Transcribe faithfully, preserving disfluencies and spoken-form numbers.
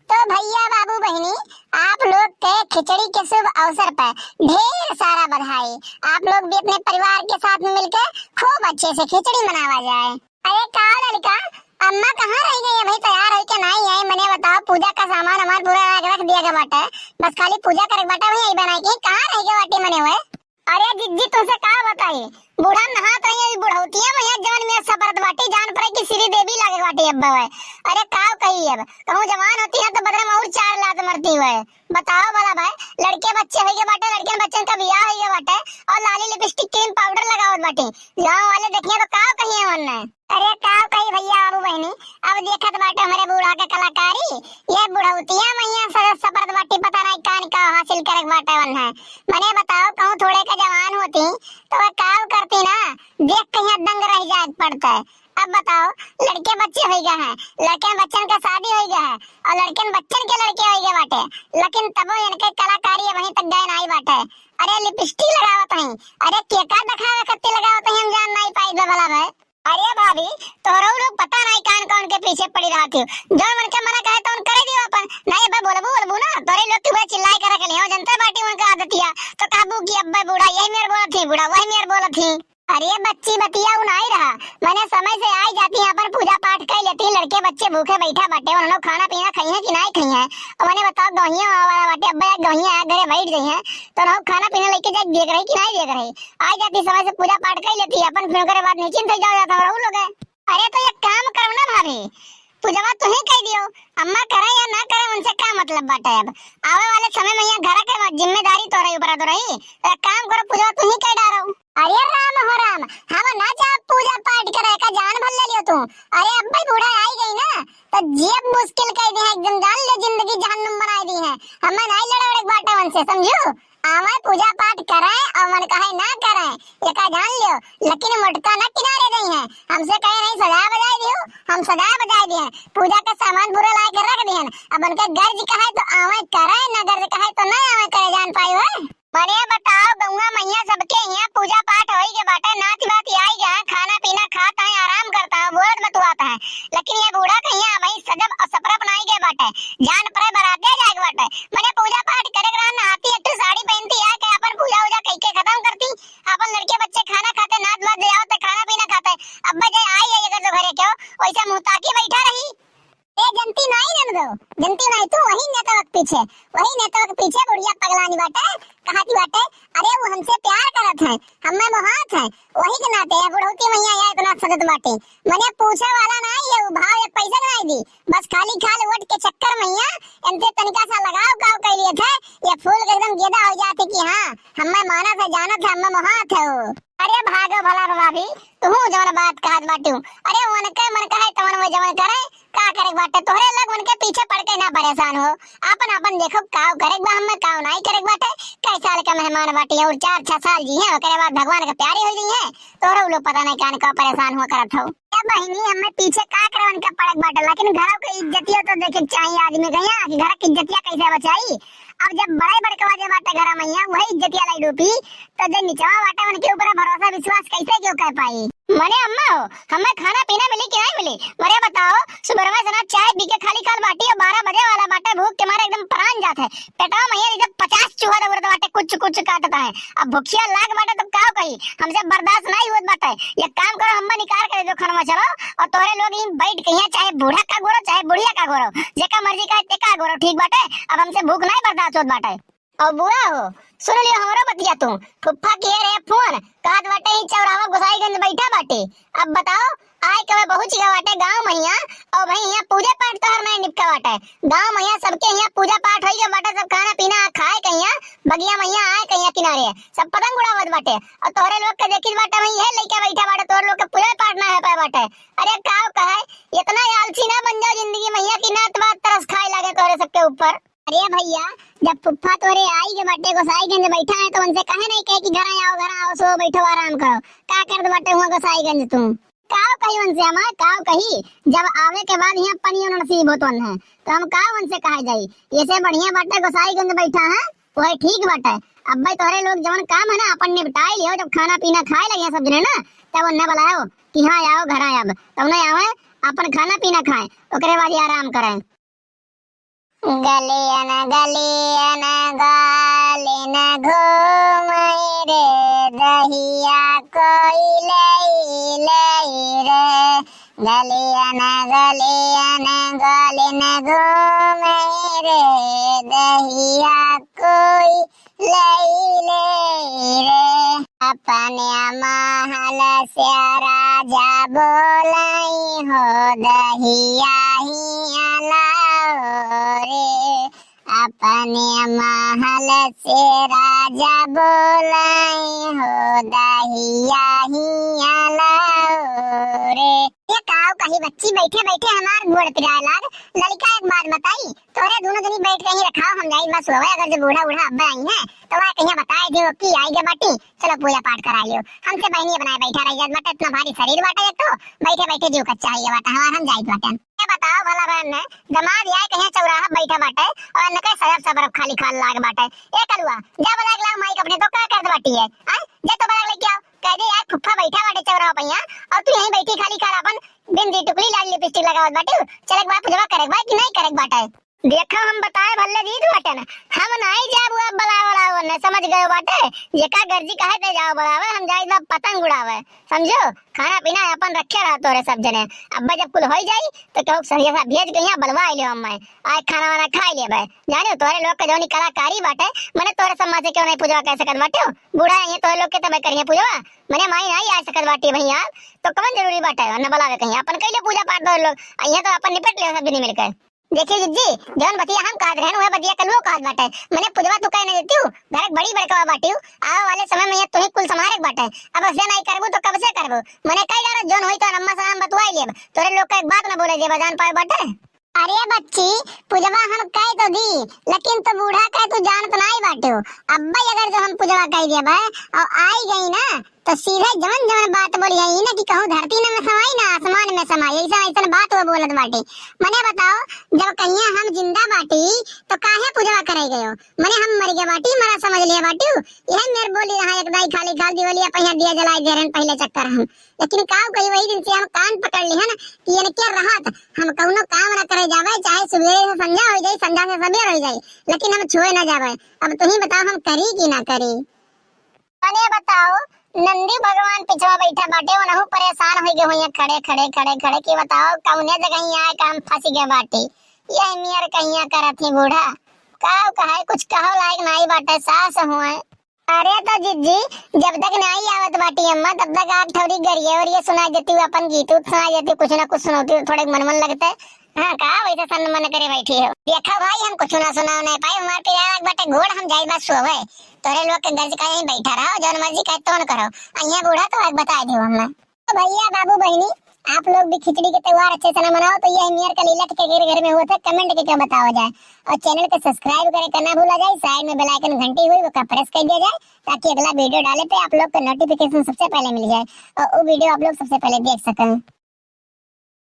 तो भैया, बाबू, बहिनी, आप लोग के खिचड़ी के शुभ अवसर पर ढेर सारा बधाई। आप लोग भी अपने परिवार के साथ में मिलके खूब अच्छे से खिचड़ी मनावा जाए। अरे का लड़का, अम्मा कहाँ रह गई है भाई? तैयार होई के नाई आई? मने बताओ, पूजा का सामान हमार पूरा रख, रख दिया गया बाटे, बस खाली पूजा करे के बाटे, वही आई बनाई के। कहाँ रह गए बाटे मने हुए? अरे जिज्जी, तुमसे का बताई, बूढ़ा नहात रही है, बुढ़ौतिया में यहाँ जवन में सपरत बाटी, जान पड़े कि श्री देवी लागे बाटी अब वह। अरे का कही, अब कहूँ जवान होती है तो बदले में और चार लात मरती हुए। बताओ भला भाई, लड़के बच्चे होइगे बाटे, लड़कियन बच्चन का बियाह होइगे बाटे, और लाली लिपस्टिक क्रीम पाउडर लगावत बाटे, गाँव वाले देखिए तो का कहिए वरना। अरे का कही भैया, बाबू, बहिनी, अब देखत बाटे हमरे बूढ़ा के कलाकारी, ये बुढ़ौतिया में यहाँ स-, सपरत बाटी, पता नहीं कान का हासिल करे के बाटे वरना। मने बताओ, कहूँ थोड़े के जवान होती तो वह का करती ना, देख के यहाँ दंग रह जाए पड़ता है। अब बताओ, लड़के बच्चे होइगे हैं, लड़के बच्चन का शादी होइगे है, और लड़कन बच्चन के लड़के होइगे बाटे, लेकिन तबो इनके कलाकारी अबहीं तक गए नाई बाटे। अरे लिपस्टिक लगावत हई, अरे केका दिखावे खातिर लगावत हई, हम जान नाई पाई बे भला भाई। अरे भाभी, तोहरऊ लोग पता नाई कान कौन के पीछे पड़ी रहत हो, जौन मन के मना कहे तौन करे दियो अपन। नाई अब्बे बोलबू बोलबू ना, तोरे लोग के चिल्लाई करे के लिए जनता पार्टी उनका आदतिया, तो कहबू कि अब्बे बूढ़ा यही मेर बोलत ही, बूढ़ा वही मेर बोलत ही। अरे बच्ची बतिया उ नाई रहा, मने समय से आई जाती हैं, अपन पूजा पाठ कर लेती हैं, लड़के बच्चे भूखे बैठा बाटे, उन्होंने खाना पीना खाई है कि नाई खाई है। और मने बताओ, गौहिया वाला बाटे, अब्बे गौहिया है, घरे बैठ गई हैं, तो उन्होंने खाना पीना लेके जाके देख रही कि नाई देख रही? आई जाती समय से पूजा पाठ कर लेती है, अपन फिर ओकरे बाद निश्चिंत हो जाओ जाता रहू लोग। अरे तो एक काम करो ना भाभी, पूजवा तुही कह दियो, अम्मा करे या ना करे उनसे का मतलब बाटे। अब आवे वाले समय में यहाँ घर के जिम्मेदारी तोरे ऊपर तो रही, तो एक काम करो, पूजवा तुही कह डारो। अरे राम हो राम, हम ना जाब पूजा पाठ करे, का जान भर ले लियो तू। अरे अब भाई बूढ़ा आई गई ना, तो जेब मुश्किल कह दे है एकदम, जान ले जिंदगी जहन्नुम बनाई दी है। हमें नहीं लड़े उड़े बाटे उनसे, समझू? आवे पूजा पाठ करे और मन कहे ना करे, एका जान लियो, लेकिन मोटका ना किनारे गई है। हमसे कहे नहीं सजा बजाए दियो, हम सजा बजाए दिए। पूजा का सामान पूरा ला के रख दिए। अब उनके गर्ज कहे तो आवे करे, ना गर्ज कहे तो ना आवे करे, जान पाई हो। मने बताओ, गौवा मैया सबके यहाँ पूजा पाठ होई के बाटे, नाच बात आई गया, खाना पीना खात है, आराम करता है, बोलत बतुआत है, लेकिन ये बूढ़ा कहिया वही सजब और सपरप नाई के बाटे, जान परे बराते जाए के बाटे। मने पूजा पाठ करे के रहा, नहाती एक ठो साड़ी पहनती, आके अपन पूजा उजा कई के खत्म करती, अपन लड़के बच्चे खाना खाते, नाच बात ले आवते, खाना पीना खाते। अब बजे आई है अगर तो घरे क्यों, वैसे मुँह ताकी बैठा रही। ए जनती नाई ननदो, जनती नाई तू, वही नेतवा के पीछे, वही नेतवा के पीछे बुढ़िया पगलानी बाटे, कहती बाटे, अरे वो हमसे प्यार करत है, हमें मोहात है, वही के नाते ये बुढ़ौती मैया या इतना सजत बाटे। मने पूछे वाला नाई है, वो भाव एक पैसा के नाई दी, बस खाली खाल वोट के चक्कर मैया इनसे तनिका सा लगाव काव कर लिए थे, ये फूल के एकदम गेदा हो जाते कि हाँ, हमें मानत है, जानत है, हमें मोहात है वो। अरे भागो भला रे भाभी, तू जौन बात कहत बाटू। अरे उनके मन कहे तवन वो जवन करे, का करे के बाटे? तोहरे लोग उनके पीछे पड़ के ना परेशान हो, आपन आपन देखो काव करे के बा, हमें काव नाई करे के बाटे। कई साल के मेहमान बाटी और चार छह साल जी हैं, ओकरे बाद भगवान के प्यारे हो गई हैं। तोहरे लोग पता नहीं कान का परेशान हुआ करत हो। ए बहिनी, हमें पीछे का करे उनके पड़े के बाटे, लेकिन घरों के इज्जतिया तो देखे के चाहिए आदमी के, यहाँ कि घर की इज्जतिया कैसे बचाई। अब जब बड़े बड़कवा जे बाटे घर मैया, वही इज्जतिया लाई डूबी, तो जे निचवा बाटे उनके ऊपर भरोसा विश्वास कैसे क्यों कर पाई? मने अम्मा हो, हमें खाना पीना मिली कि नहीं मिली? मने बताओ, सुबह में जना चाय पी के खाली खाल बाटी और बारह बजे वाला बाटे, भूख के मारे एकदम प्राण जात है। पेटवा में ये एकदम पचास चूहा दौड़त बाटे, कुछ कुछ काटता है। अब भूखिया लाग बाटे तब का कही, हमसे बर्दाश्त नहीं होत बाटे। ये काम करो, हमें निकाल के दे दो खाना, चलो। और तोहरे लोग ही बैठ के यहाँ चाहे बूढ़ा का गोरो, चाहे बुढ़िया का गोरो, जेका मर्जी का तेका गोरो, ठीक बाटे। अब हमसे भूख नहीं बर्दाश्त होत बाटे। और बुआ हो, सुन लियो हमरो बतिया तू। फुफ्फा किहे रहे फोन, कहत बाटे ही चौराहा गोसाईगंज बैठा बाटे। अब बताओ, आए के पहुँच गया बाटे गाँव मैया, और भाई यहाँ पूजा पाठ तोहर नहीं निपटा बाटे। गाँव मैया सबके यहाँ पूजा पाठ होई गया बाटे, सब खाना पीना खाए के यहाँ, बगिया मैया आए के यहाँ किनारे, सब पतंग उड़ावत बाटे। और तोहरे लोग के देखित बाटे, वही है लइका बैठा बाटे, तोहरे लोग के पूजा पाठ ना हो पाए बाटे। अरे काव कहे, इतना आलसी ना बन जाओ जिंदगी मैया की ना तुम्हार तरस खाए लागे तोहरे सबके ऊपर। अरे भैया, जब फुफ्फा तोरे आई के बाटे गोसाईगंज बैठा है, तो उनसे कहे नहीं कहे कि घर आओ, घर आओ, सो बैठो, आराम करो। का करत बाटे हुआ गोसाईगंज तू? काव कही उनसे हमार, काव कही? जब आवे के बाद यहाँ पनियो नसीब होत है, तो हम काव उनसे कहा जाई? ऐसे बढ़िया बाटे गोसाईगंज बैठा है, वही ठीक बाटे। अब भाई तोहरे लोग जवन काम है ना, अपन निपटाई लियो। जब खाना पीना खाए लगे सब जने ना, तब उन्हें बुलाओ कि हाँ आओ, घर आए। अब तब उन्हें आवे, अपन खाना पीना खाए, ओकरे बाद ही आराम करें। गलियन गलियन गालिन घूमइ रे, दहिया कोई लई लई रे। गलियन गलियन गालिन घूमइ रे, दहिया कोई लई लई रे। अपने महल से राजा बोलइ हो, दहिया हिया लाओ रे। अपने महल से राजा बोलइ हो, दहिया हिया लाओ रे। ये काऊ कही बच्ची, बैठे बैठे हमार गोड़ पिराए लाग। लड़का एक बात बताई, तोहरे दुनो जनी बैठ के ही रखाओ, हम जाई बस सोवे, अगर जो बूढ़ा बूढ़ा अब्बा आई हैं तो वह कहिया बताए दियो कि आई गए बाटी, चलो पूजा पाठ कराई लियो। हमसे बहनी बनाए बैठा रही जात बाटे, इतना भारी शरीर बाटे एक तो, बैठे बैठे जीव कच्चा हो गया बाटे हमार, हम जाइत बाटे। ये बताओ भला बहन ने, दमाद आए कहिया चौराहा बैठा बाटे और इनके सजब सबरब खाली खाल लाग बाटे। ए कलुआ, जा बलाग लाओ माइक अपने, तो का करत बाटी है? आय, जा तो बलाग लेके आओ, कह दे यार फुफ्फा बैठा बाटे चौराहा पहिया और तू यहीं बैठी खाली खाल अपन बिंदी टुकली लाल लिपस्टिक लगावत बाटे। चले के बाद पूजवा करे के बा कि नहीं करे के बाटे? देखा, हम बताए भले दीत बाटे ना, हम नाई जाब अब बलावे वाला, न समझ गए बाटे। जेका गर्जी कहे ते जाओ बलावे, हम जाई ना पतंग उड़ावे, समझो? खाना पीना अपन रखे रहा तोरे सब जने। अब जब कुल होई जाई तो केहू संदेशा भेज के यहाँ बलवा लियो हम, आए खाना वाना खाई लेबे। जानियो तोरे लोग के जौनी कलाकारी बाटे, मने तोरे सम्मान से क्यों नहीं पूजवा कर सकत बाटे? बूढ़ा नहीं है तोरे लोग के तबे करिए पूजवा, मने माई नहीं आ सकत बाटे भैया, तो कवन जरूरी बाटे न बलावे कहीं, अपन कैले पूजा पाठ तोरे लोग, आ यहाँ तो अपन निपट ले सब जने मिलकर। देखियो जिज्जी, जौन बतिया हम कहत रहन, वह बतिया कलुओ कहत बाटे। मने पूजवा तू कहे न देतियो, घर के बड़ी बड़कवा बाटियो, आवे वाले समय में ये तू ही कुल संभारे के बाटे। अब असे नहीं करबू तो कब से करबू? मने कई डारो जौन होई तो अम्मा से हम बतुआई लेब, तोरे लोग का एक बात न बोले देबा, जान पाए बाटे। अरे बच्ची, पूजवा हम कह तो दी, लेकिन तो बूढ़ा कह तू जानत नहीं बाटियो। अब्बा अगर जो हम पूजवा कह देबे और आई गई ना, तो सीधे जवन जवन बात बोली है, ई ना कि कहूँ धरती न में समाई ना आसमान में समाई, ऐसा ऐसा बात वो बोलत बाटी। मने बताओ, जब कहिया हम जिंदा बाटी तो काहे पूजवा करे गयो? मने हम मर गए बाटी, मरा समझ लिया बाटी, यह मेर बोली रहा एक दाई खाली खाल दिवलिया पहिया दिया जलाई दे रहन पहले चक्कर हम। लेकिन का कही, वही दिन से हम कान पकड़ लिहन कि इनके रहत हम कौनो काम ना करे जावे, चाहे सुबेरे से संझा हो जाए, संझा से सबेर हो जाए, लेकिन हम छुए ना जावे। अब तुही बताओ हम करी कि ना करी? मने बताओ, नंदी भगवान पिछवा बैठा बाटे, उनहु परेशान होइ गए हुए खड़े, खड़े, खड़े, खड़े कि बताओ कौने जगह यहाँ आए काम फंस गए बाटे। यही मियर कहिया करत ही बूढ़ा, का कहे, कुछ कहो लायक नाई बाटे, सास हुए। अरे तो जिज्जी, जब तक नाई आवत बाटी अम्मा, तब तक आप थोड़ी गरिया और ये सुना देती हो, अपन गीत उत सुना देती, कुछ ना कुछ सुनौती, थोड़े मन मन लगते। हाँ, का वैसे सन मन करे बैठी हो? देखा भाई, हम कुछ ना सुनाओ नहीं पाए, हमारे पिराग बटे घोड़, हम जाई बस सोवे। तोरे लोग के गर्ज का यहीं बैठा रहो, जौन मर्जी कहे तौन करो। अइया बूढ़ा तो एक बताए दियो हमें। तो भैया, बाबू, बहिनी, आप लोग भी खिचड़ी के त्योहार अच्छे से ना मनाओ, तो ये मेयर का लीला के घर घर में होता है, comment के क्या बताओ जाए, और channel के subscribe करे करना भूला जाए, side में bell icon घंटी हुई, वो का press कर दिया जाए, ताकि अगला video डाले पे आप लोग को notification सबसे पहले मिल जाए और वो video आप लोग सबसे पहले देख सकें।